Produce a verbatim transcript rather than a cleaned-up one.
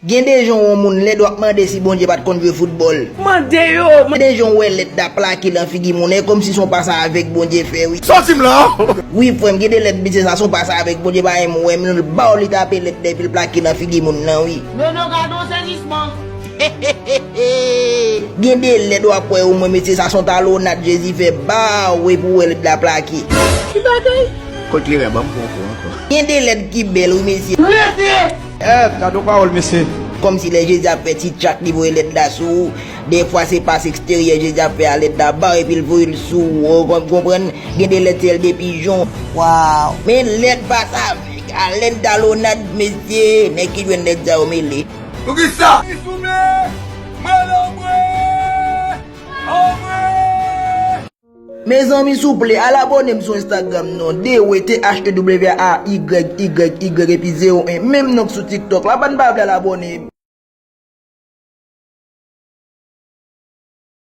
Gen de jan yon moun lèd w ap mande si Bondye pa t konn jwe foutbòl. Mande yo! Gen de jan w wè lèd la plake nan figi moun, e kòmsi se yon pasaj avèg Bondye fè, wi. Sòti m la! Wi, frè m, gen de lèd, mesye, sa se yon pasaj avèg Bondye, pa menm wè, men l ba w, li tape lèd la, epi l plake nan figi moun nan, wi. Non, non, gade yon sezisman! Gen de lèd w ap wè yo, mwen, mesye, sa se yon talonnad Jezi fè ba w, epi w wè lèd la plake. Ki bagay? Kot kleren, ban m pran kou ankò. Gen de lèd ki bèl, wi, mesye. Lèd! Eh, gade yon pawòl, mesye. Kòmsi lè Jezi ap fè ti tchak, li voye lèd la sou ou. Defwa se pas eksteryè Jezi ap fè a, lèd la ba w epi l voye l sou ou. Ou konn, konprann? Gen de lèd se èl de pijon. Waw. Men lèd pasaj avèg a, lèd talonnad, mesye. Nèg ki jwenn lèd sa yo mele. Poukisa? Mwen lè mwen! Mezanmi, souple, al abòne m sou Instagram non, D W T H E W A Y Y Y epi zewo en, menm non k sou TikTok la, bann pa vle al abòne.